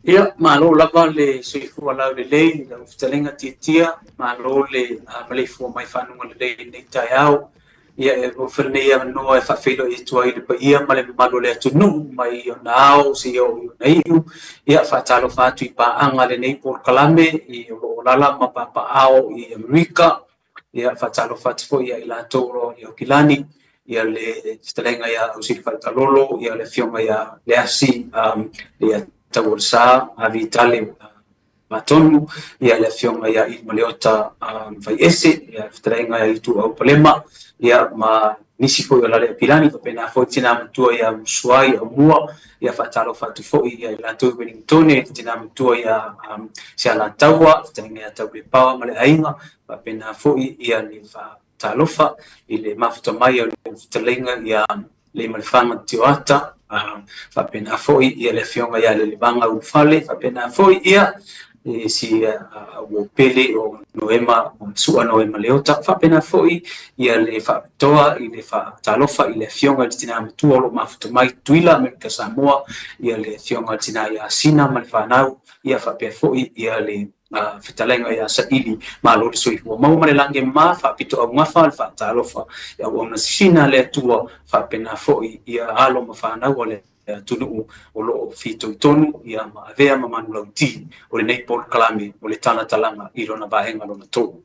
Ia, malo lava le soifua laulelei i lau fetalaiga Tiatia, malo le maleifua mai faguga lelei i lenei taeao. Ia, e avea foi lenei avanoa e faafeiloai atu ai i le paia ma le mamalu o le atunuu mai ona ao seia oo i ona iu. Ia, faatalofa atu i paaga a lenei polokalame i o lo o alaala ma papaaao i Amerika. Ia, faatalofa atu foi ia i latou o lo o i Aukilani, ia le fetalaiga ia Ausili Faitaalolo, ia le afioga ia Leasi Leiataualesa Vitale Matonu, ia le afioga ia Ilimaleota Faiese, ia le fetalaiga ia Ituau Palema, ia ma nisi foi o Lale Aukilani, faapena foi le tina matua ia Musuai Aumua, ia faatalofa atu foi ia i latou i Wellingtone, le tina matua ia Sealataua, fetalaiga ia Taulepaoa ma le aiga, faapena foi ia le faatalofa i le mafuta mai o le fetalaiga ia Leimalefaga Tioata, faapena foi ia le afioga ia Lelevaga Ulufale, faapena foi ia si uo pele o Noema, Sua Noema Leota, faapena foi ia le faapitoa i le faatalofa i le afioga i le tina matua o lo o mafuta mai Tutuila, Amerika Samoa, ia le afioga i le tina ia Sina ma le fanau, ia faapea foi ia le fetalaiga ia Saili. Malo le soifua maua ma le lagi e mama, faapito augafa le faatalofa i auauna sisina a le Atua, faapena foi ia alo ma fanau a le atunuu o lo o fitoitonu ia ma avea ma manulauti o lenei polokalame o le talatalaga i lona vaega lona tolu.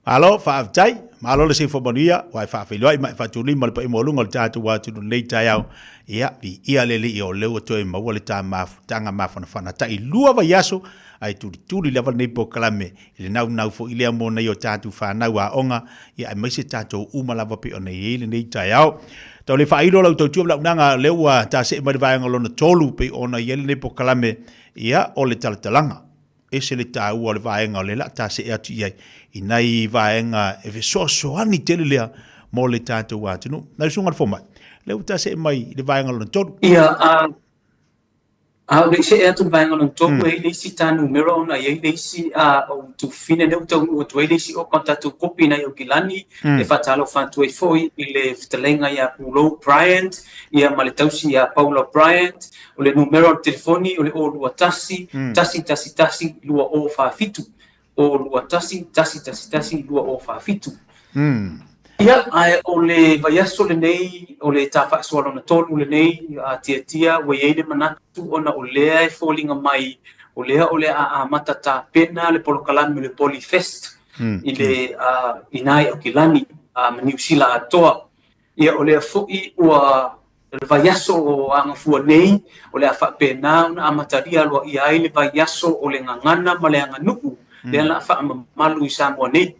Malo, faafetai. Malo le soifua manuia, ua e faafeiloai ma e faatulima le paia maualuga o le tatou atunuu i lenei taeao. Ia, viia le Alii o lea ua toe maua le ta mafutaga mafanafana tai lua vaiaso, ae tulituli lava lenei polokalame i le naunau foi lea mo nai o tatou fanau aoga, ia aemaise tatou uma lava pei ona i ai lenei taeao. Tau le faailo lau tautua ma lau unaga, o lea ua tasee mai le vaega lona tolu pei ona i ai lenei polokalame, ia, o le talatalaga. Ese le taua o le vaega o lea o le a tasee atu i ai i nai vaega e fesoasoani tele lea mo le tatou atunuu. Lau Susuga i le Fomai, lea ua tasee mai i le vaega lona tolu. Ia, a A o le i see atu i le vaega lona tolu, e i ai le isi ta numera ona e i ai le isi ou tufine lea ua taunuu atu ai le isi oka o tatou kopi nai Aukilani, e faatalofa atu ai foi i le fetalaiga ia Pulou Bryant ia ma le tausi ia Paula Bryant. O le numera o le telefoni o le 021 111 2047. 021 111 2047. Ia, ae o le vaiaso lenei, o le ta faasoa lona tolu lenei, a Tiatia, ua i ai le manatu ona o lea e foliga mai o lea o le a amata tapena le polokalame o le Polyfest i le i ina i Aukilani ma Niu Sila atoa. Ia, o lea foi ua le vaiaso o Agafua nei, o le a faapena ona amatalia aloaia ai le vaiaso o le gagana ma le aganuu, lea o le a faamamalu i Samoa nei.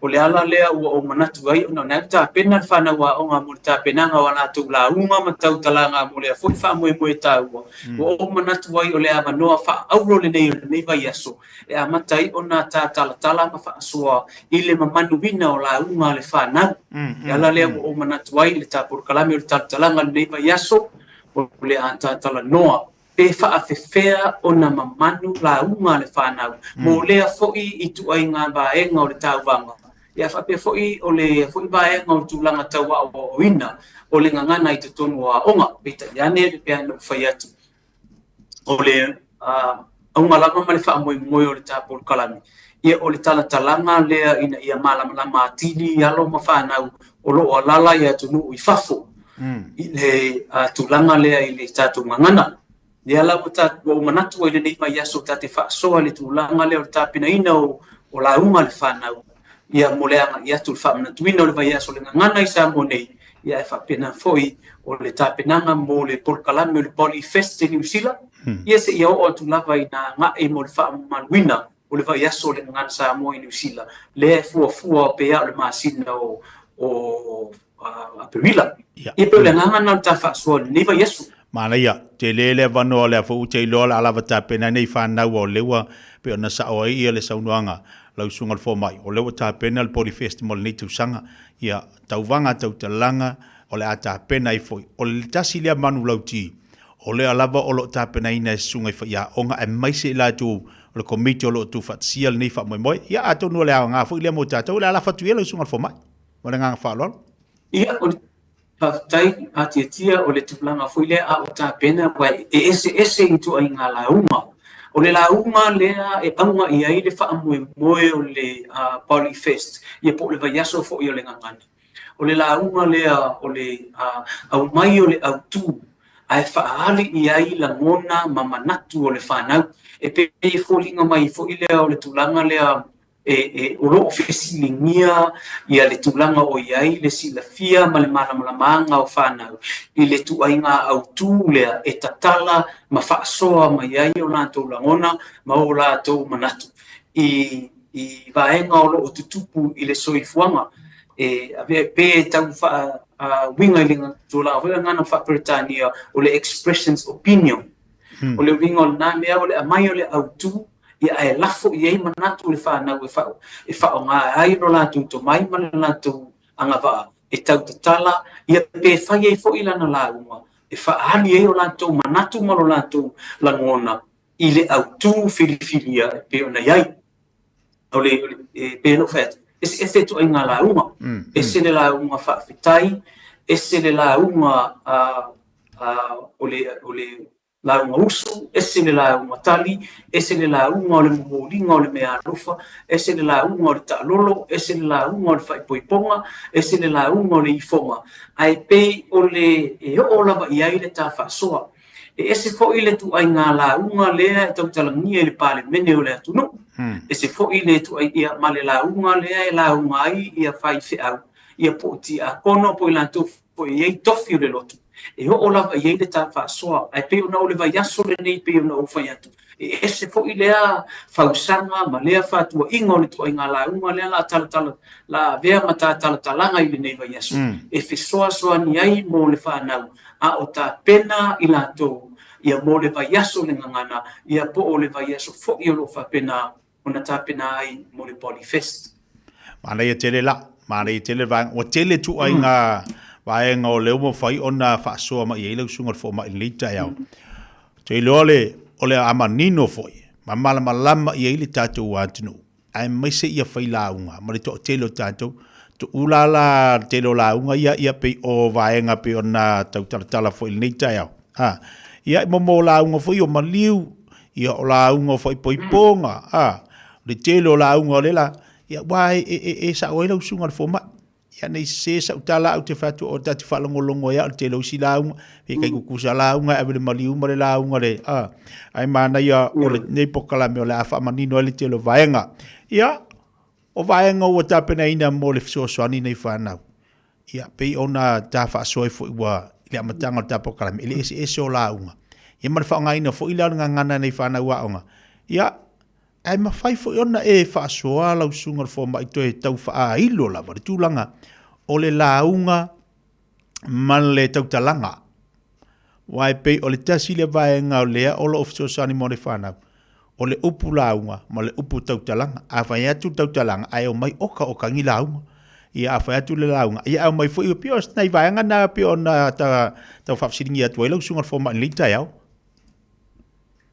O le ala lea ua ou manatu ai ona o lena ua tapena le fanau aoga mo le tapenaga o a latou lauga ma tautalaga mo lea foi faamoemoe taua, ua ou manatu ai o le avanoa faaauro lenei o lenei vaiaso e amata ai ona ta talatala ma faasoa i le mamanuina o lauga a le fanau. O le ala lea ua ou manatu ai i le ta polokalame o le talatalaga i lenei vaiaso, o le a ta talanoa pe faafefea ona mamanu lauga a le fanau mo lea foi ituaiga vaega o le tauvaga, ia faapea foi o lea foi vaega o le tulaga tau aoaoina o le gagana i totonu o aoga. Peitai ane, pei ona ou fai atu, o le auga lava ma le faamoemoe o le ta polokalame, ia o le talatalaga lea ina ia malamalama atili alo ma fanau o lo o alaala i atunuu i fafo i le tulaga lea i le tatou gagana. Lea la ua ou manatu ai i lenei vaiaso ta te faasoa i le tulaga lea o le tapenaina o lauga a le fanau ia mo le agai atu i le faamanatuina o le vaiaso o le gagana i Samoa nei, ia ae faapena foi o le tapenaga mo le polokalame o le Polyfest i Niu Sila, ia seia oo atu lava ina agai mo le faamamaluina o le vaiaso o le Gagana Samoa i Niu Sila, lea e fuafua pei lava o le masina o Aperila. Ia pei o le agaga lena o le ta faasoa i lenei vaiaso. Manaia, tele le avanoa o lea foi ou te iloa o le a lava tapena ai nei fanau o lea ua pei ona sao ai ia le saunoaga lau susuga i le fomai, o lea ua tapena le Polyfest mo lenei tausaga. Ia, tauvaga tautalaga o le a tapena ai foi. O le tasi lea manulauti o lea lava o lo o tapenaina e susuga i faiaoga aemaise i latou o le komiti o lo o tuufaatasia lenei faamoemoe. Ia, atonu o le aoga foi lea mo tatou, o le a lafo atu i ai lau susuga i le fomai. Ma le agaga faaaloalo. Ia, o le faafetai atiatia o le tulaga foi lea a o tapena, aua e eseese ituaiga lauga. O le lauga lea e auga i ai le faamoemoe o le Poly Fest, ia po o le vaiaso foi o le Gagana. O le lauga lea o le aumai o le autu ae faaali i ai lagona ma manatu o le fanau. E pei e foliga mai foi lea o le tulaga lea e o lo o fesiligia ia le tulaga o i ai le silafia ma le malamalamaga o fanau i le ituaiga autu lea e tatala ma faasoa mai ai o latou lagona ma o latou manatu i vaega o lo o tutupu i le soifuaga. E avea pe tau faauiga i le tulaga foi lea gagana faa-Peretania o le expressions opinion. O le uiga o lena mea o le aumai o le autu ia ae lafo i ai manatu o le fanau e faaaoga ai lo latou tomai ma le latou agavaa e tautatala ia pe fai ai foi lana lauga e faaali ai o latou manatu ma lo latou lagona i le autu filifilia e pei ona i ai. O le, e pei ona ou fai atu, eseese ituaiga lauga, ese le lauga faafetai, ese le lauga o le lauga usu, ese le lauga tali, ese le lauga o le momoliga o le meaalofa, ese le lauga o le taalolo, ese le lauga o le faaipoipoga, ese le lauga o le ifoga, ae pei o le e oo lava i ai le ta faasoa. E ese foi le ituaiga lauga lea e tautalagia i le Palemene o le atunuu, ese foi le ituaiga ma le lauga lea e lauga ai ia faifeau, ia po o tiakono po o i latou foi e i ai tofi o le lotu, e oo lava i ai le ta faasoa. Ae pei ona o le vaiaso lenei pei ona ou fai atu, e ese foi lea fausaga ma lea fatuaiga o le ituaiga lauga lea la talatala, la avea ma ta talatalaga i lenei vaiaso, e fesoasoani ai mo le fanau, a o tapena i latou ia mo le vaiaso o le Gagana, ia po o le vaiaso foi o lo o faapena ona tapena ai mo le Poly Fest. Manaia tele la, manaia tele vaega, ua tele ituaiga vaega o lea ua mafai ona faasoa mai ai lau susuga i le fomai i lenei taeao. Ou te iloa o le a manino foi ma malamalama i ai le tatou atunuu, aemaise ia failauga ma le toatele o tatou. Tuula la le tele o lauga ia, ia pei o vaega pei ona tau talatala foi i lenei taeao. A, ia mo lauga foi o maliu, ia o lauga o faaipoipoga, a, le tele o lauga o le la, ia aua e sao ai lau susuga i le fomai. Ia ne i sese sau tala au te fai atu o ta te faalogologo ai au i le tele o isi lauga, pe kai kukusa lauga e ave le maliu ma le lauga le, a, ae manaia o lenei polokalame o le a faamanino ai le tele o vaega. Ia, o vaega ua tapenaina mo le fesoasoani nei fanau. Ia, pei ona ta faasoa ai foi ua i le amataga o le ta polokalame, i le eseese o lauga. Ia ma le faaaogaina foi lea o le gagana nei fanau aoga. Ia, ae mafai foi ona e faasoa lau susuga i le fomai toe tau faailo lava le tulaga o le lauga ma le tautalaga. Aua e pei o le tasi lea vaega o lea o lo o fesoasoani mo le fanau, o le upu lauga ma le upu tautalaga. A fai atu le tautalaga, ae omai okaoka ni lauga. Ia a fai atu le lauga, ia ae omai foi, e pei o nai vaega na pei ona tau faafesiligia atu ai lau susuga i le fomai i lenei taeao.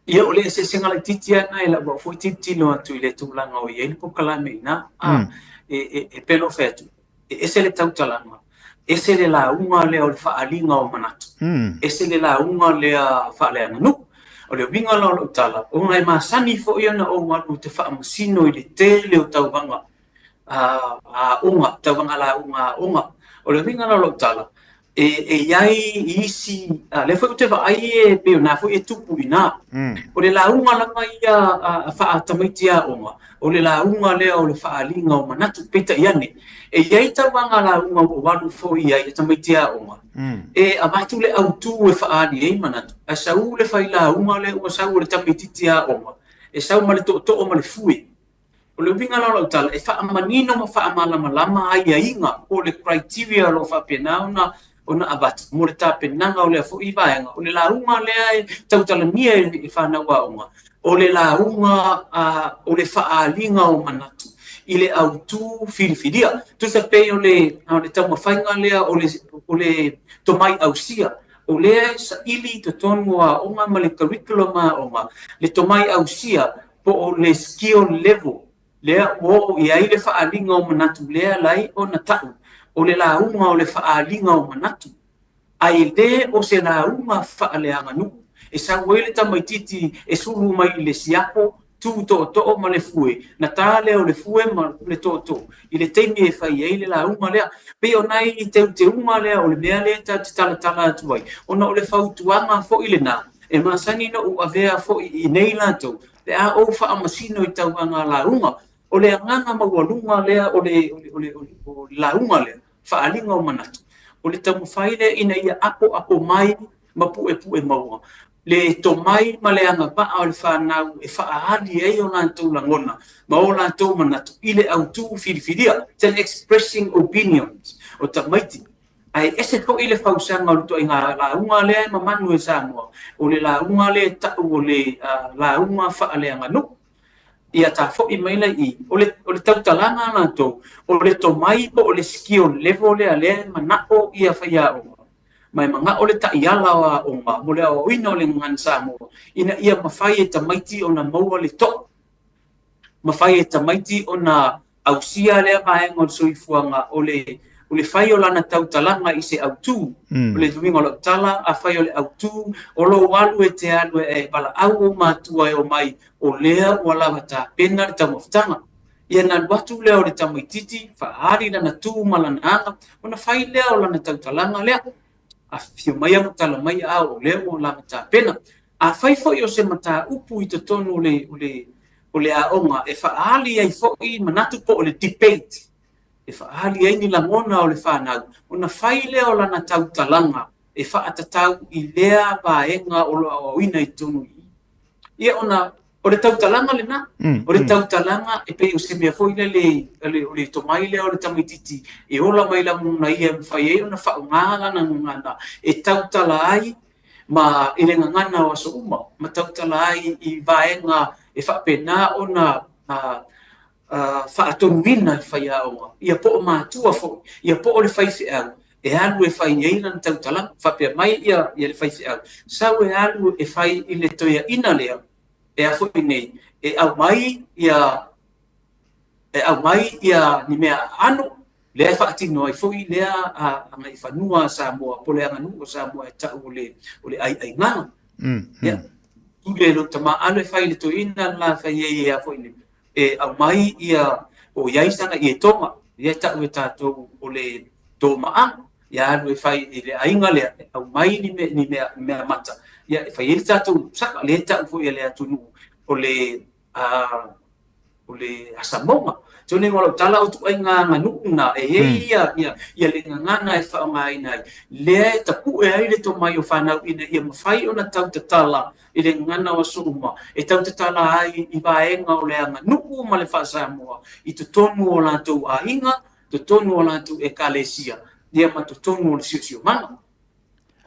Ia, o le eseesega laitiiti lava lena i lau foi tilotilo atu i le tulaga o i ai le polokalame i ina. A, e pei ona ou fai atu, e ese le tautalaga, ese le lauga lea o le faaaliga o manatu, ese le lauga lea faaleaganuu. O le uiga la o lau tala, ona e masani foi ona ou alu ou te faamasino i le tele o tauvaga aoga, tauvaga lauga aoga. O le uiga la o lau tala, e i ai isi, lea foi ou te vaai e pei o na foi e tupu i ina. O le lauga lava ia a faatamaiti aoga, o le lauga lea o le faaaliga o manatu. Peitai ane, e i ai tauvaga lauga ua ou alu foi i ai a tamaiti aoga, e avatu le autu e faaali ai manatu, ae sau le failauga lea ua sau o le tamaitiiti aoga, e sau ma le tootoo ma le fue. O le uiga la o lau tala, e faamanino ma faamalamalama aiaiga po o le criteria o lo o faapena ona avatu mo le tapenaga o lea foi vaega. O le lauga lea e tautalagia e fanau aoga, o le lauga o le faaaliga o manatu i le autu filifilia. Tusa pei o le taumafaiga lea o le tomai ausia, o lea e saili i totonu o aoga ma le curriculum a aoga le tomai ausia po o le skill level lea ua oo i ai le faaaliga o manatu lea la e ona ta'u o le lauga o le faaaliga o manatu, ae le o se lauga faaleaganuu. e sau ai le tamaitiiti e sulu mai i le siapo, tu tootoo ma le fue, na ta lea o le fue ma le tootoo i le taimi e fai ai le lauga lea. Pei o nai teuteuga lea o le mea lea tatou te talatala atu ai, ona o le fautuaga foi lena e masani ona ou avea foi i inei latou pe a ou faamasino i tauvaga lauga. O le agaga maualuga lea o le lauga lea, faaaliga o manatu, o le taumafai lea ina ia apoapo mai ma puepue maua le tomai ma le agavaa o le fanau e faaali ai o latou lagona ma o latou manatu i le autū filifilia. It's an expressing opinions o tamaiti. Ae ese foi le fausaga o le ituaiga lauga lea e mamanu e Samoa, o le lauga lea e tau o le lauga faaleaganuu. Ia ta foi mai la i i, o le tautalaga a latou, o le tomai po o le skill level lea lea e manao ia faiaoga, ma e manao le taiala o aoga mo le aoaoina o le gagana Samoa ina ia mafai e tamaiti ona maua le to'a, mafai e tamaiti ona ausia lea vaega o le soifuaga o le o le fai o lana tautalaga i se autū. O le uiga o lau tala, afai o le autū, o lou alu e te alu e valaau ou matua e omai, o lea ua lava tapena le taumafataga. Ia na alu atu lea o le tamaitiiti, faaali lana tu ma lana aga, ona fai lea o lana tautalaga lea. Afifio mai ma tala mai a o lea ua lava tapena. Afai foi o se mataupu i totonu o le, o le, o le aoga e faaali ai foi manatu po o le debate, e faaali ai ni lagona o le fanau, ona fai lea o lana tautalaga e faatatau i lea vaega o lo o aoaoina i totonu i i. Ia ona o le tautalaga lena, o le tautalaga e pei o se mea foi lele o le tomai lea o le tamaitiiti e ola mai lagona ia e mafai ai ona faaaoga lana gagana e tautala ai ma i le gagana o aso uma, ma tautala ai i vaega e faapena ona faatonuina e faiaoga, ia po o matua foi, ia po o le faifeau e alu e fai ai lana tautalaga. Faapea mai ia le faifeau, sau e alu e fai i le toeaina lea, e a foi nei, e aumai ia e aumai ia ni mea aano, lea e faatino ai foi lea agaifanua a Samoa, po o le aganuu a Samoa e tau o le aiaigaga. Ia, pule lou tama alu e fai i le toeaina le la e fai ai e a foi nei, e aumai ia, o i ai sana ietoga, lea e tau e tatou o le toomaaga, ia alu e fai i le aiga lea, e aumai ni mea, ni mea, mea mata, ia e fai ai le tatou saka, lea e tau foi e le atunuu o le o le asamoga. Tonu o lau tala o ituaiga aganuu na e i ai ia, ia, ia le gagana e faaaogaina ai, lea e tapue ai le tomai o fanau ina ia mafai ona tautatala i le gagana o aso uma, e tautatala ai i vaega o le aganuu ma le faa-Samoa i totonu o latou aiga, totonu o latou ekalesia, ia ma totonu o le siosiomaga.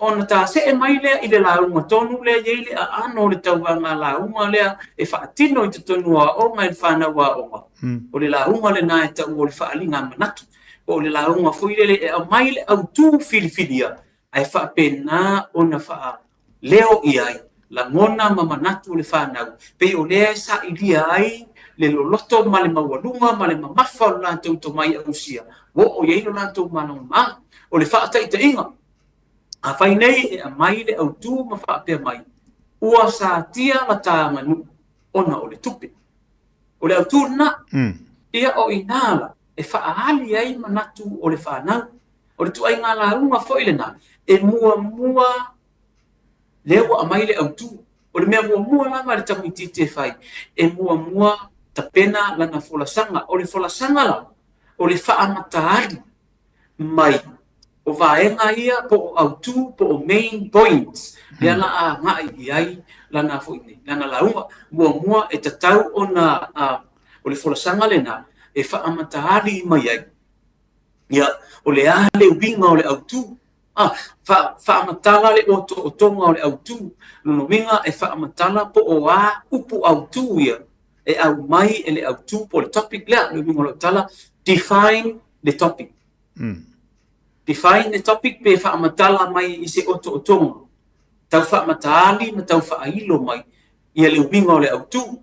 Ona tasee mai lea i le lauga tonu lea e i ai le aano o le tauvaga lauga lea e faatino i totonu o aoga e le fanau aoga. O le lauga lena e tau o le faaaliga manatu, po o le lauga foi lele e aumai le autū filifilia ae faapena ona faaleo i ai lagona ma manatu o le fanau, pei o lea e sailia ai le loloto ma le maualuga ma le mamafa o le latou tomai ausia, ua oo i ai lo latou malamalamaga. O le faataitaiga, afai nei e aumai le autū ma faapea mai, ua satia la ta aganuu ona o le tupe. O le autū lena, ia o i ina la e faaali ai manatu o le fanau. O le ituaiga lauga foi lena e muamua lea ua aumai le autū. O le mea muamua lava a le tamaitiiti e fai, e muamua tapena lana folasaga. O le folasaga la, o le faamatali mai o vaega ia po o autū po o main points lea la a agai i ai lana foi nei, lana lauga. Muamua e tatau ona o le folasaga lena e faamatali mai ai ia o le a le uiga o le autū. Faamatala le otootoga o le autū. Lona uiga e faamatala po o a upu autū ia e aumai e le autū po o le topic lea. O le uiga o lau tala, define the topic. Define the topic pe faamatala mai i se otootoga tau faamataali ma tau faailo mai ia le uiga o le autū.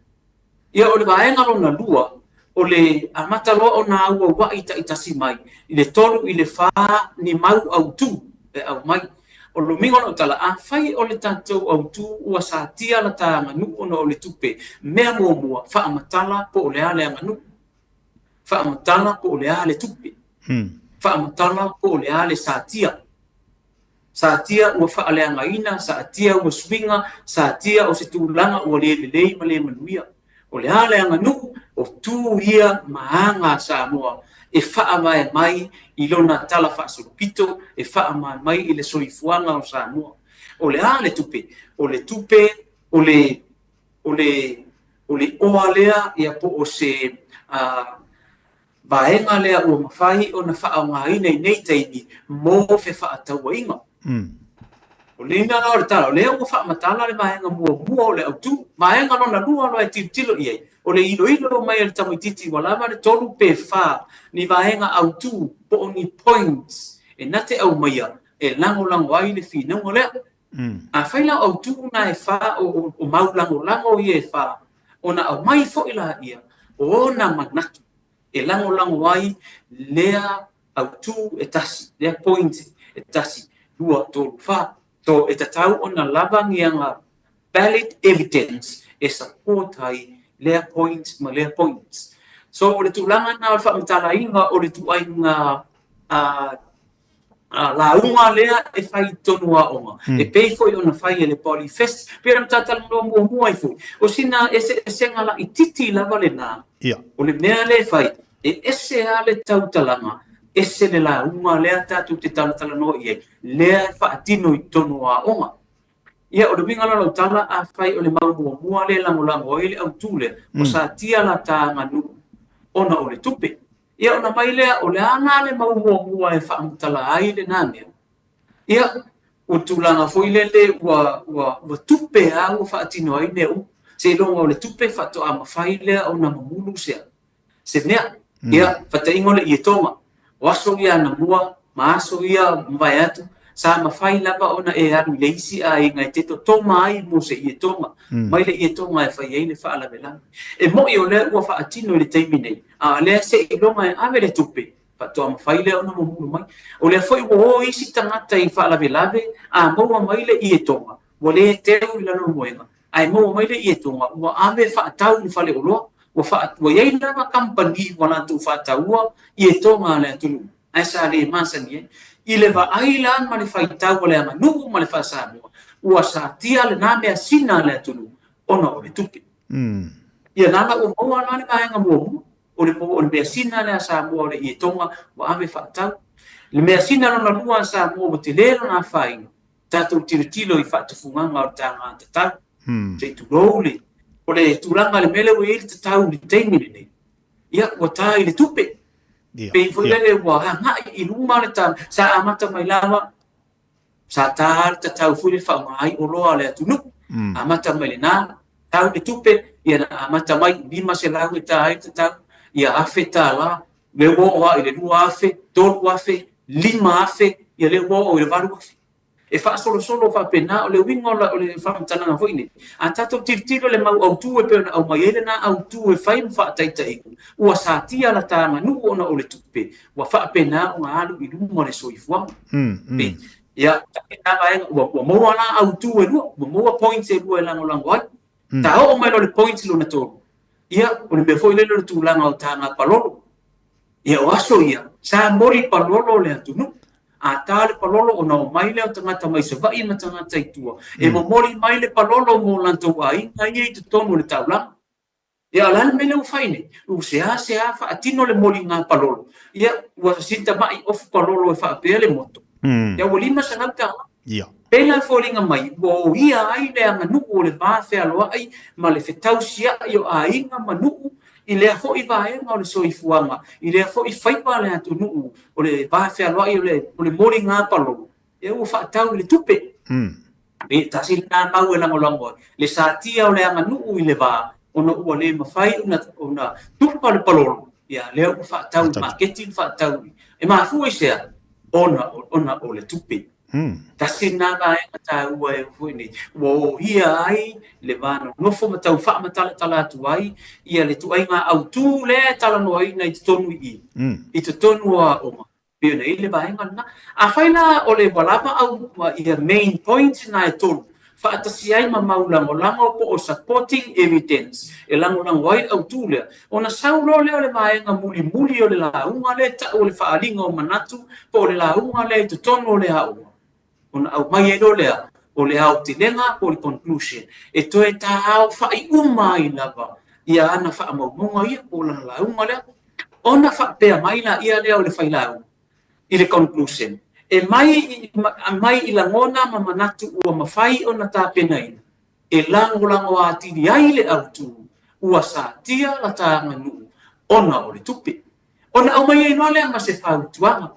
Ia, o le vaega lona lua, o le amata loa ona auauai taitasi mai i le 3 i le 4 ni mau autū e aumai. O le uiga o lau tala, afai o le tatou autu ua satia la ta aganuu ona o le tupe, mea muamua, faamatala po o le a le aganuu. Faamatala po o le a le tupe. Faamatala po o le a le satia. Satia ua faaleagaina, satia ua suiga, satia o se tulaga ua le lelei ma le manuia. O le a le aganuu, o tu ia ma aga a Samoa e faavae mai i lona talafaasolopito, e faavae mai i le soifuaga o Samoa. O le a le tupe? O le tupe, o le, o le, o le oa lea ia po o se vaega lea ua mafai ona faaaogaina i nei taimi mo fefaatauaiga. O le mea la o le tala, o lea ua faamatala le vaega muamua o le autu. Vaega lona lua loa e tilotilo i ai, o le iloilo mai a le tamaitiiti ua lava le 3 pe 4 ni vaega autu po o ni points e na te aumaia e lagolago ai le finauga lea. Afai la o autu na e 4, o mau lagolago ia e 4, ona aumai foi laia o ona manatu e lagolago ai lea autu e tasi, lea point e tasi, 2, 3, 4. So e tatau ona lava ni aga valid evidence e support ai lea point ma lea point. So o le tulaga lena o le faamatalaina o le ituaiga lauga lea e fai i totonu o aoga, e pei foi ona fai e le Polyfest, pei ona ta talanoa muamua ai foi, o sina eseesega laitiiti lava lena, o le mea lea e fai, e ese lava le tautalaga, ese le lauga lea tatou te talatalanoa i ai, lea e faatino i totonu o aoga. Ia, o le uiga la o lau tala, afai o le mau muamua lea e lagolago ai le autu lea, ua satia la ta aganuu ona o le tupe. Ia, ona mai lea, o le a la le mau muamua e faamatala ai lena mea? Ia, ua tulaga foi lele ua, ua, ua tupe lava ua faatino ai mea uma. Seiloga o le tupe faatoa mafai lea ona mamulu se se mea. Ia, faataʻiga o le ietoga. O aso ia anamua ma aso ia mavae atu, sa mafai lava ona e alu i le isi aiga e te totoma ai mo se ietoga, mai le ietoga e fai ai le faalavelave. E moʻi o lea ua faatino i le taimi nei, a o lea seiloga e ave le tupe, faatoa mafai lea ona mamulu mai. O lea foi ua o isi tagata i faalavelave a maua mai le ietoga, ua le teu i lalo o le moega, ae maua mai le ietoga, ua ave faatau i le faleoloa, ua faa, ua i ai lava kamupani ua latou faataua ietoga a le atunuu, ae sa le masani ai. I le vaai la ma le faitau a le aganuu ma le faa-Samoa, ua satia lena measina a le atunuu ona o le tupe. Ia la la ua maua la le vaega muamua, o le, o le measina lea a Samoa o le ietoga ua ave faatau. Le measina lona lua a Samoa ua tele lona afaina, tatou tilotilo i faatufugaga o le taga tatau. Se i tulou le, o le tulaga le mea lea ua i ai le tatau i le taimi lenei, ia ua ta i le tupe. Pei foi lele ua agai i luma le ta, sa amata mai lava, sa ta le tatau foi le faaaoga ai oloa a le atunuu. Amata mai lena, tau le tupe, ia na amata mai 500 e ta ai le tatau, ia $1,000, lea ua oo lava i le 2,000, 3,000, 5,000, ia lea ua oo i le 8,000. E faasolosolo faapena, o le uiga o le faamatalaga foi nei, a tatou tilotilo i le mau autu e pei ona aumai ai lena autu e fai ma faataitaiga, ua satia la ta aganuu ona o le tupe, ua faapena ona alu i luma le soifuaga. Ia, lena vaega, ua maua la autu e lua, ua maua points e lua e lagolago ai. Ta oo mai loa i le point lona tolu, ia, o le mea foi lele o le tulaga o taga palolo. Ia, o aso ia, sa moli palolo le atunuu. A ta le palolo ona omai lea o tagata mai Savaii ma tagata i tua, e momoli mai le palolo mo latou aiga ia i totonu o le taulaga. Ia, o le a le mea lea ua fai nei? Ua seasea faatino le moliga palolo. Ia, ua sinta mai ofu palolo e faapea le moto. Ia, ua $500. Ia. Pēlā e foliga mai, ua oia ai le aganuu o le va fealoai ma le fetausiaʻi o aiga ma nuu i lea foi vaega o le soifuaga, i lea foi faiva a le atunuu o le va fealoai o le, o le moliga palolo, ia ua faatau i le tupe. E tasi lena mau e lagolago ai le satia o le aganuu i le va ona ua le mafai ona, ona tupa le palolo, ia lea ua faatau i le maketi ma faatau i, e mafua i se a? Ona, ona o le tupe. Tasi lena vaega taua e foi nei, ua oia ai le va nonofo ma tau faamatalatala atu ai ia le ituaiga autu lea e talanoaina i totonu i i, i totonu o aoga. Pei ona i ai le vaega lena. Afai la o le ua lava au ia main points na e tolu, faatasi ai ma mau lagolago po o supporting evidence e lagolago ai le autu lea, ona sau loa lea o le vaega mulimuli o le lauga lea e tau o le faaaliga o manatu po o le lauga lea i totonu o le aoga, ona aumai ai loa lea o le aotelega po o le conclusion e toe taaofai uma ai lava ia ana faamaumauga ia po o lana lauga lea. Ona faapea mai laia lea o le failauga i le conclusion, e mai, mai i lagona ma manatu ua mafai ona tapenaina, e lagolago atili ai le autu ua satia lata aganuu ona o le tupe. Ona aumai ai loa lea ma se fautuaga,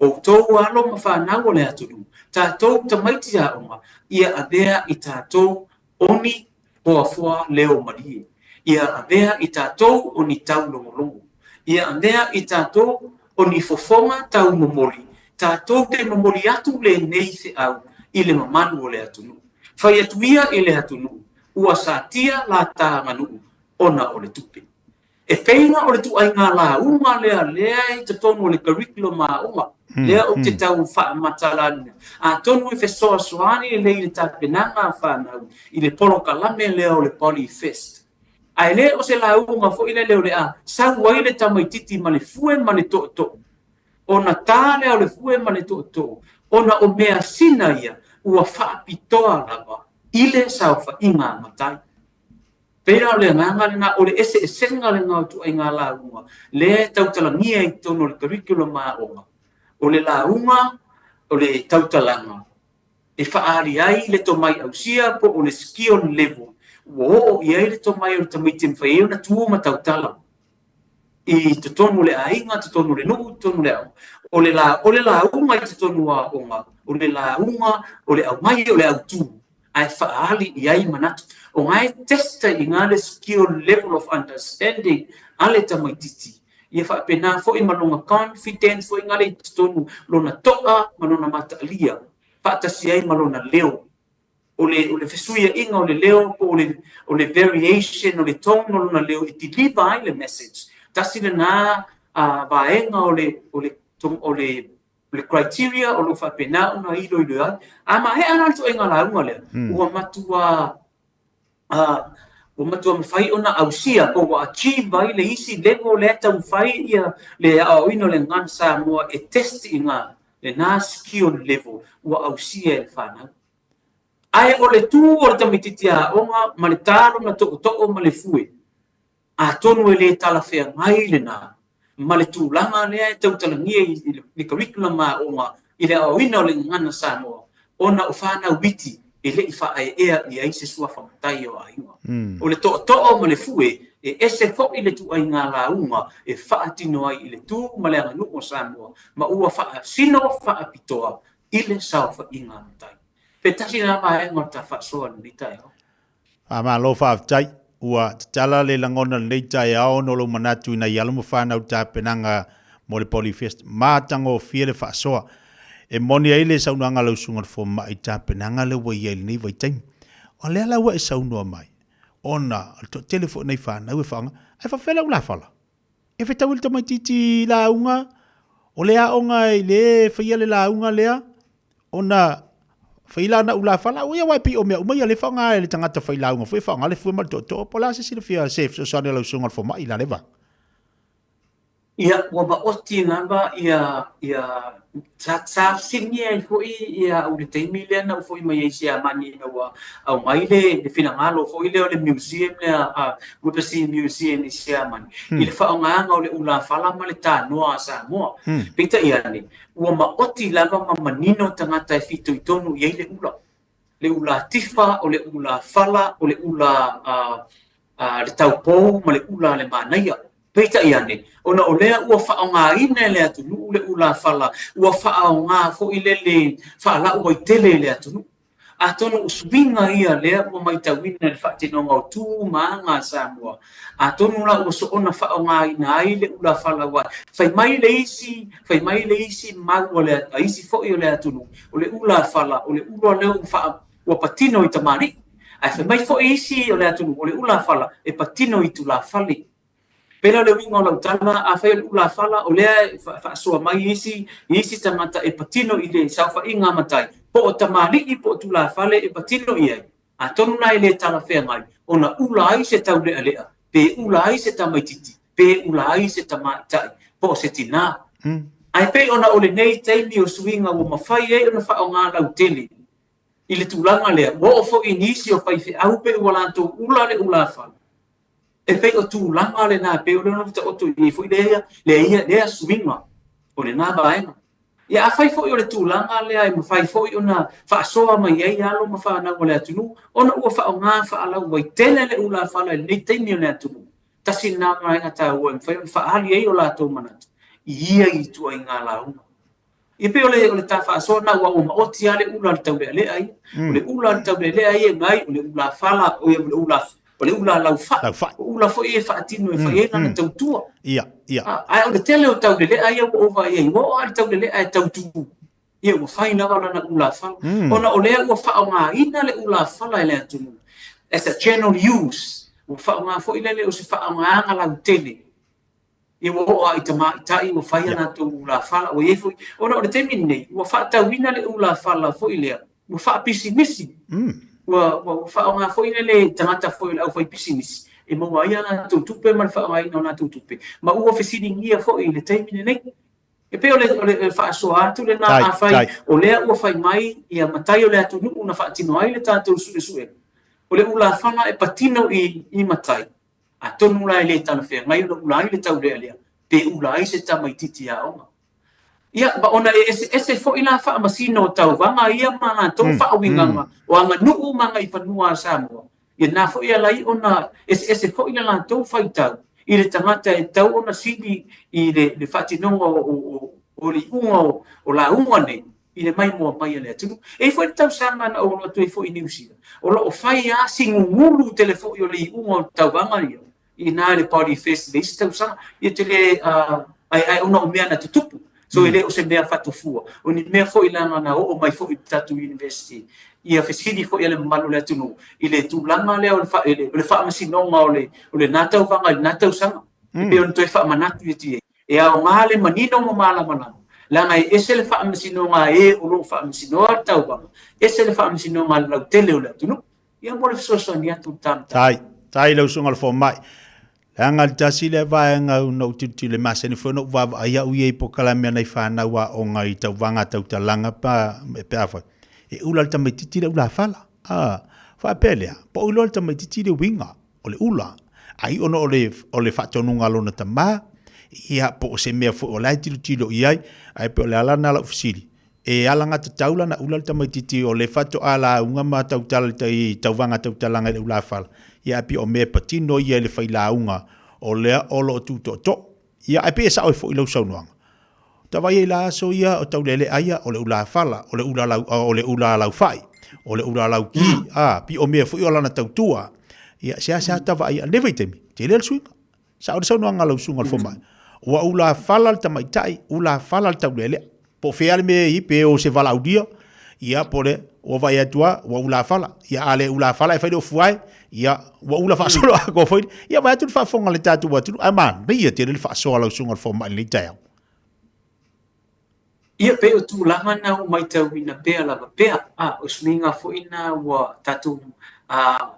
Outou alo ma fanau o le atunuu, tatou tamaiti aoga, ia avea i tatou o ni hoafoa leo malie. Ia avea i tatou o ni taulogologo. Ia avea i tatou o ni fofoga taumomoli, tatou te momoli atu lenei feau i le mamalu o le atunuu. Fai atu ia i le atunuu, ua satia la ta aganuu ona o le tupe. E pei la o le tuaiga lauga lea lea i totonu o le curriculum aoga, lea ou te tau faamatalaina. Atonu e fesoasoani lelei i le tapenaga a fanau i le polokalame lea o le Polyfest. Ae le o se lauga foi lele o le a sau ai le tamaitiiti ma le fue ma le tootoo, ona ta lea o le fue ma le tootoo, ona o measina ia ua faapitoa lava i le saofaiga a matai. Pei la o le agaga lena, o le eseesega lena o ituaiga lauga lea e tautalagia i totonu o le curriculum aoga, o le lauga o le tautalaga e faaali ai le tomai ausia po o le skill level ua oo i ai le tomai o le tamaiti e mafai ai ona tu ma tautala i totonu o le aiga, totonu o le nuu, totonu o le aoga. O le, la, o le lauga i totonu o aoga, o le lauga o le aumai o le autu, ae faaali i ai manatu. O nga e testa i ina le skill level of understanding a le tamaitiiti. Ia faapena foi ma lona confidence foi ngale i totonu, lona to'a ma lona mataalia, faatasi ai ma lona leo. O le, o le fesuia'iga o le leo po o le, o le variation o le tone o lona leo e deliver ai le message. Tasi lena vaega o le, o le, o le O le criteria o lo o faapena ona iloilo ai. A maea la le ituaiga lauga lea, ua matua ua matua mafai ona ausia po ua achieve ai le isi level lea e taumafai ia le aoaoina o le Gagana Samoa e test i ina lena skill level ua ausia e le fanau. Ae o le tu o le tamaitiiti aoga ma le ta lona tootoo ma le fue, Atonu e le talafeagai lena ma le tulaga lea e tautalagia i le curriculum aoga i le aoaoina o le gagana Samoa ona o fanau iti e le i faaeaea i ai se suafa matai o aiga. O le tootoo ma le fue e ese foi le tuaiga lauga e faatino ai i le tu ma le aganuu o Samoa ma ua faasino faapitoa i le saofaiga a matai. Pe tasi lena vaega o le ta faasoa i lenei taeao. Faamalo faafetai. Ua tatala le lagona i lenei taeao ona o lou manatu ina ia alo ma fanau tapenaga mo le Polyfest. Matagofie le faasoa. E moni ai le saunoaga a lau susuga i le fomai i tapenaga lea ua i ai i lenei vaitaimi. O lea la ua e saunoa mai, ona o le toatele foi o nai fanau e faaaoga, ae faapefea le aulafala? E fetaui le tamaitiiti lauga, o le aoga i le faia le lauga lea, ona fai la na ulafala, ua ia aua e pei o mea uma ia lea e faaaoga e le tagata failauga foi e faaaoga le fue ma le tootoo, po o le a se silafia se fesoasoani a lau susuga i le fomai i la lea vaega? Ia, ua maoti lava ia, ia, sa, sa fesiligia ai foi ia au i le taimi lea na ou foi mai ai i Siamani ina ua aumai le, le finagalo foi lea o le museum lea, Wippersie Museum i Siamani, i le faaaogaina o le ulafala ma le tanoa a Samoa. Peitai ane, ua maoti lava ma manino tagata e fitoitonu i ai le ula. Le ula tifa, o le ula fala, o le ula a le taupou ma le ula a le manaia. Peitai ane, ona o lea ua faaaogaina e le atunuu le ula fala, ua faaaoga foi le le faalauaitele i le atunuu. Atonu o suiga ia lea ua matauina i le faatinoga o tu ma aga a Samoa, atonu la ua soona faaaogaina ai le ulafala aua fai mai le isi, fai mai le isi mau a le a isi foi o le atunuu, o le ulafala, o le ula lea ua faa, ua patino i tamalii. Ae fai mai foi isi o le atunuu, o le ulafala e patino i tulafale. Pei la o le uiga o lau tala, afai o le ulafala, o lea e faasoa mai isi, isi tagata e patino i le saofaiga a matai, po o tamalii po o tulafale e patino i ai, atonu la e le talafeagai ona ula ai se taulealea, pe ula ai se tamaititi, pe ula ai se tamaitai, po o se tinā. Ae pei ona o lenei taimi o suiga ua mafai ai ona faaaoga lautele i le tulaga lea, ua oo foi i nisi o faifeau pei ua latou ula le ulafala. E pei o tulaga lena, e pei o lea na taoto i ai foi lea, lea, lea suiga o lena vaega. Ia afai foi o le tulaga lea e mafai foi ona faasoa mai ai alo ma fanau a le atunuu, ona ua faaaoga faalauaitele le ulafala i lenei taimi o le atunuu, tasi lena vaega taua e mafai ona faaali ai o latou manatu i ia ituaiga lauga. Ia pei o le, o le ta faasoa lena, aua ua maoti lava le ula a le taulealea ia. O le ula a le taulealea ia mai, o le ula fala, o le ula, o le ula laufai. Laufai. O ula foi ia e faatino e fai ai lana tautua. Ia, ia. Ae o le tele o taulelea ia ua ou vaai ai, ua oo lava i le taulelea e tautu. Ia ua fai lava lana ulafala. Ona o lea ua faaaogaina le ulafala e le atunuu as a general use. Ua faaaoga foi lele o se faaaogaga lautele. Ia ua oo lava i tamaitai ua fai a latou ulafala, ua i ai foi, ona o le taimi lenei, ua faatauina le ulafala foi lea, ua faapisinisi. Ua faaaoga foi lele i tagata foi o le aufaipisinisi e maua ai a latou tupe ma le faaaogaina o latou tupe, ma ua fesiligia foi i le taimi lenei. E pei o le faasoa atu lena, afai o lea ua fai mai ia matai o le atunuu na faatino ai le tatou suesuega, o le ulafala e patino i matai, Atonu la e le talafeagai ona ula ai le taulealea pe ula ai se tamaititi aoga. Ia, ma ona e eseese foi la faamasino o tauvaga ia ma latou faauigaga o aganuu ma agaifanua a Samoa, ia na foi e ala ai ona eseese foi le latou faitau i le tagata e tatau ona sili i le faatinoga o le iuga o lauga nei i le maimoa mai a le atunuu. E i ai foi le tausaga na ou alu atu ai foi i Niu Sila, o lo o fai lava si gugulu tele foi o le iuga o le tauvaga ia i ina i le Body Fest i le isi tausaga. Ia te le, ae ona o mea na tutupu. So e le o se mea fatufua. O ni mea foi leaga na oo mai foi i le tatou university ia fesili foi a le mamalu o le atunuu i le tulaga lea o le faamasinoga o lena tauvaga i lena tausaga. E pei ona toe faamanatu atu i ai. E aoga le manino ma malamalama, leaga e ese le faamasinoga a e o lo o faamasinoa le tauvaga, ese le faamasinoga a le lautele o le atunuu. Ia mo le fesoasoani atu i le ta mataupu. Tai, tai lau susuga i le fomai. Leaga le tasi lea vaega na ou tilotilo e masani foi ona ou vaavaai au ia i polokalame a nai fanau aoga i tauvaga tautalaga pa pe afai e ula le tamaititi le ulafala. A, faapea lea, po o iloa le tamaititi le uiga o le ula, ai ona o le, o le faatonuga a lona tama, ia, po o se mea foi o la e tilotilo i ai, ae pei o le ala lena o lau fesili, e alagatatau la ona ula le tamaititi o le faatoa lauga ma tautala i tauvaga tautalaga i le ulafala, ia ae pei o mea e patino ia i le failauga o lea o lo o tu tootoo. Ia, ae pei e sao ai foi lau saunoaga. Ta vaai ai la aso ia o taulealea ia, o le ulafala, o le ula lau, o le ula laufai, o le ula lauki, a, pei o mea foi o lana tautua. Ia, seasea ta vaai ai, lenei vaitaimi, tele le suiga. Sao le saunoaga a lau susuga i le fomai. Ua ulafala le tamaitai, ulafala le taulealea. Po o fea le mea e i ai, pe o se valaaulia, ia, po o le, ua vaai atu lava, ua ulafala. Ia, a le ulafala e fai le ofu ae, ia, ua ula faasolo atoa foi. Ia, vaai atu le faafofoga a le tatou atunuu, ae manaia tele le faasoa a lau susuga i le fomai i lenei taeao. Ia, pei o tulaga na ua matauina pea lava pea, a o suiga foi na ua tatou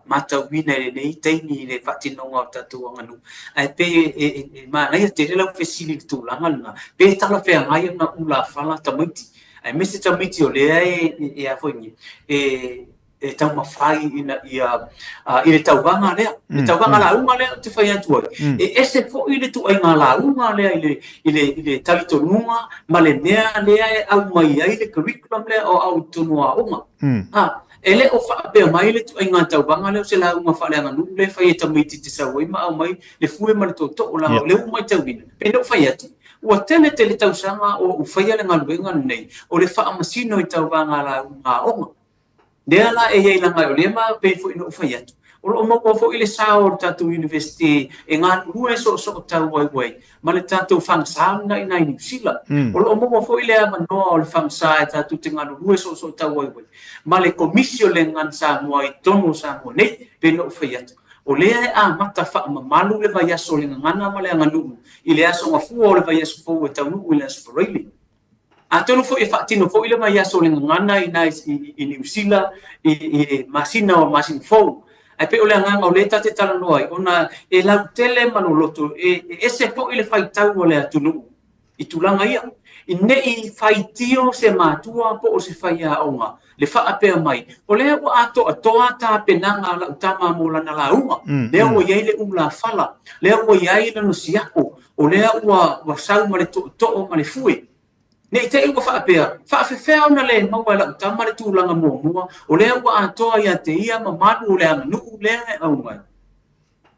matauina i lenei taimi i le faatinoga o tatou aganuu. Ae pei e manaia tele lau fesili i le tulaga lena, pe talafeagai ona ulafala tamaiti, aemaise tamaiti o lea e a foi nei, e e taumafai ina ia i le tauvaga lea, le tauvaga lauga lea ou te fai atu ai, e ese foi le ituaiga lauga lea i le, i le, i le talitonuga ma le mea lea e aumai ai le curriculum lea o au i totonu o aoga. A, e le o faapea mai le ituaiga tauvaga lea o se lauga faaleaganuu lea e fai e tamaiti te sau ai ma aumai le fue ma le tootoo, leaga o lea ua matauina, pei ona ou fai atu, ua tele tele tausaga o ou faia le galuega lenei o le faamasino i tauvaga lauga aoga. Lea la e i ai leaga o lea ma pei foi ona ou fai atu, o lo o maua foi le sao o le tatou University e galulue soosootau ai ma le tatou FAGSA lena i ina i Niu Sila. O lo o maua foi le avanoa o le FAGSA e tatou te galulue soosootau ai ma le Komisi o le Gagana Samoa i totonu o Samoa nei, pei ona ou fai atu. O lea e amata faamamalu le vaiaso o le gagana ma le aganuu i le aso gafua o le vaiaso fou e taunuu i le aso Faraile. Atonu foi e faatino foi le vaiaso o le gagana i ina i Niu Sila i le masina o le masina fou. Ae pei o le agaga o lea ta te talanoa ai, ona e lautele ma loloto, e ese foi le faitau a le atunuu i tulaga ia, ne i faitio se matua po o se faiaoga le faapea mai, o lea ua atoatoa tapenaga a lau tama mo lana lauga, lea ua i ai le ulafala, lea ua i ai lana siapo, o lea ua sau ma le tootoo ma le fue. Ne i te i ua faapea, faafefea ona le maua e lau tama le tulaga muamua, o lea ua atoa ia te ia mamalu o le aganuu lea e aumai.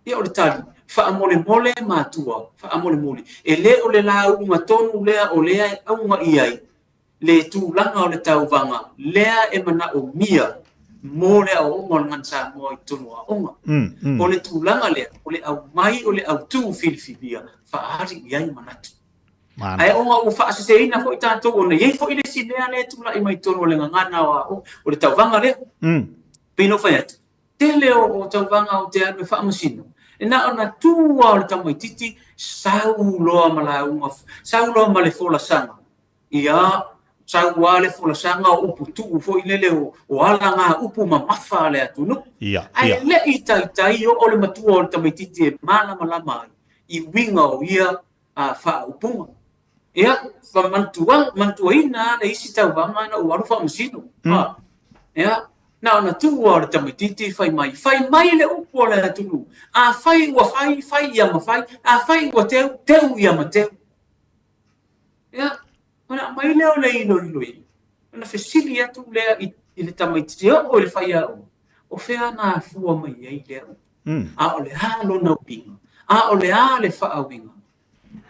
Ia o le tali, faamolemole matua, faamolemole, e le o le lauga tonu lea o lea e auga i ai le tulaga o le tauvaga lea e manaomia mo le aoaoga o le Gagana Samoa i totonu o aoga. O le tulaga lea, o le aumai o le autu filifilia faaali i ai manatu. Ae ona ua faaseseina foi tatou ona e i ai foi le isi mea lea e tulai mai totonu o le gagana o aoga, o le tauvaga lea. Pei ona ou fai atu, tele o tauvaga ou te alu e faamasino, e na ona tu lava o le tamaitiiti sau loa ma lauga, sau loa ma le folasaga. Ia, sau lava le folasaga o upu tuu foi lele o ala upu mamafa a le atunuu. Ae le i taitai oo le matua o le tamaitiiti e malamalama ai i uiga o ia faaupuga. Ia, manatuaina lava le isi tauvaga na ou alu faamasino. Ia, na ona tuu lava o le tamaitiiti fai mai, fai mai le upu a le atunuu. Afai ua fai, fai ia ma fai. Afai ua teu, teu ia ma teu. Ia, ona aumai lea o le iloiloina, ona fesili atu lea i le tamaitiiti e oo i le faiaoga, o fea na afua mai ai lea upu? A o le a lona uiga? A o le a le faauiga?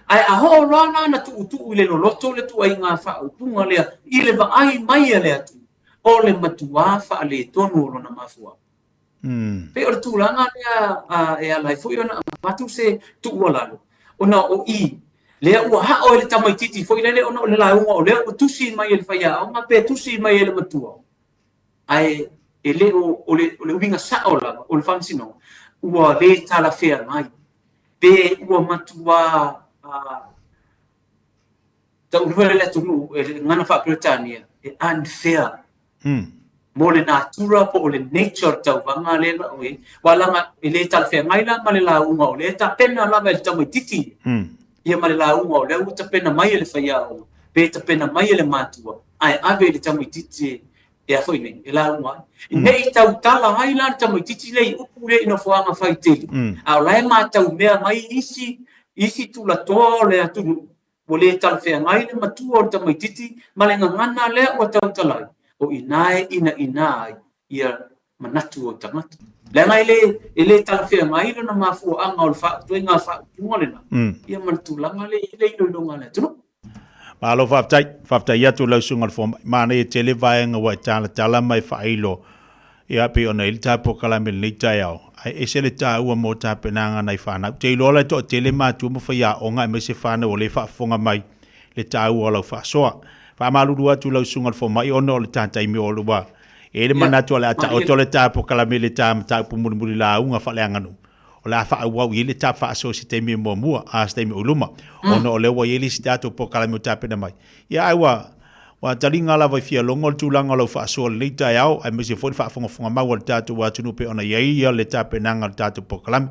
Ae a oo loa la ona tuutuu i le loloto le tuaiga faaupuga lea i le vaai mai a le atunuu, o le matuā faaletonu o lona mafuaaga. Pei o le tulaga lea e ala ai foi ona avatu se tuualalo, ona o i lea ua hao e le tamaitiiti foi lele ona o le lauga o lea ua tusi mai e le faiaoga pe tusi mai e le matua, ae e le o, o le, o le uiga sao lava o le faamasinoga, ua le talafeagai pe ua matuā taulua le atunuu e le gagana faa-Peretania e unfair mo le natura po o le nature o le tauvaga lea na o i ai. Aua leaga e le talafeagai la ma le lauga o lea e tapena lava e le tamaitiiti ia ma le lauga o lea ua tapena mai e le faiaoga pe tapena mai e le matua ae ave i le tamaitiiti e a foi nei, e lauga ai. Ne i tautala ai la le tamaitiiti lea i upu lea i nofoaga faitele, a o la e matau mea mai isi tulatoa o le atunuu ua le talafeagai le matua o le tamaitiiti ma le gagana lea ua tautala ai, o i ina e inaina ai ia manatu o tagata. Leaga e le talafeagai lona mafuaaga o le ituaiga faaupuga lena, ia ma le tulaga lea e i ai le iloiloga a le atunuu. Malo faafetai, faafetai atu lau susuga i le fomai. Manaia tele vaega ua e talatala ma e faailo ia pei ona i ai le ta polokalame i lenei taeao, ae ese le taua mo tapenaga a nai fanau. Ou te iloa la e toatele matua ma faiaoga aemaise fanau o lea e faafofoga mai le taua o lau faasoa. Faamalulu atu i lau susuga i le fomai ona o le ta taimi o ua i ai le manatu o le a taoto le ta polokalame i le ta mataupu mulimuli lauga faaleaganuu. O le a faaauau i ai le ta faasoa i se taimi muamua, a se taimi o i luma, ona o lea ua i ai le isi tatou polokalame ua tapena mai. Ia, ae ua taliga lava i fialogo le tulaga o lau faasoa i lenei taeao, aemaise foi le faafogafoga mau a le tatou atunuu pei ona i ai le tapenaga o le tatou polokalame.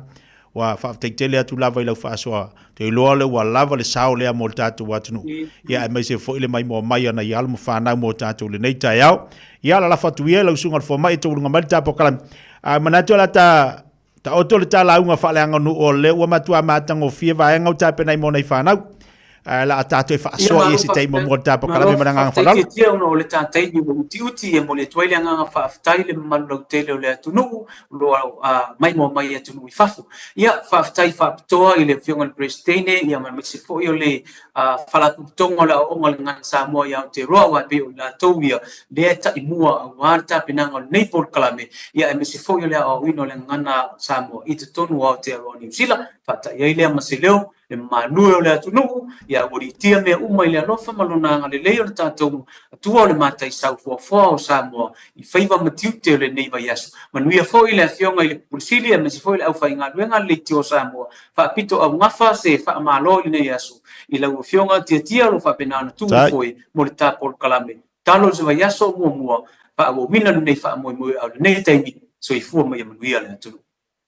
Ua faafetai tele atu lava i lau faasoa. Ou te iloa lea ua lava le sao lea mo le tatou atunuu. Ia, aemaise foi le maimoa mai a nai alo ma fanau mo tatou i lenei taeao. Ia, lalafo atu ia i lau susuga i le fomai e taualuga mai le ta polokalame. Ae manatu o le a ta Taoto le ta lauga faaleaganuu o lea ua matua matagofie vaega ua tapena ai mo nai fanau. Ae la a tatou e faasoa i se taimi muamua o le ta polokalame ma le agaga faaaloalo. Faafetai ona o le ta taimi ua utiuti e momoli atu ai le agaga faafetai i le mamalu lautele o le atunuu o lo o maimoa mai i atunuu i fafo. Ia, faafetai faapitoa i le Afioga i le Peresetene ia aemaise foi o le Faalapotopotoga o le Aoaoga o le Gagana Samoa i Aotearoa, aua e pei o i latou ia lea e taimua aua le tapenaga o lenei polokalame, ia aemaise foi o le aoaoina o le Gagana Samoa i totonu o Aotearoa Niu Sila. Faata'i ai lea ma se leo. Le mamalu e o le atunuu, ia aualiitia mea uma i le alofa ma Lona agalelei o le tatou Atua o le mataisau foafoa o Samoa i faiva ma tiute o lenei vaiaso. Manuia foi le Afioga i le Pule Sili aemaise foi le aufaigaluega a le Leitio o Samoa. Faapito augafa se faamalo i lenei aso i lau Afioga Tiatia o lo o faapena ona tu i le foe mo le ta polokalame. Tatalo i se vaiaso o muamua faaauauina lenei faamoemoe a o lenei taimi. Soifua ma ia manuia le atunuu.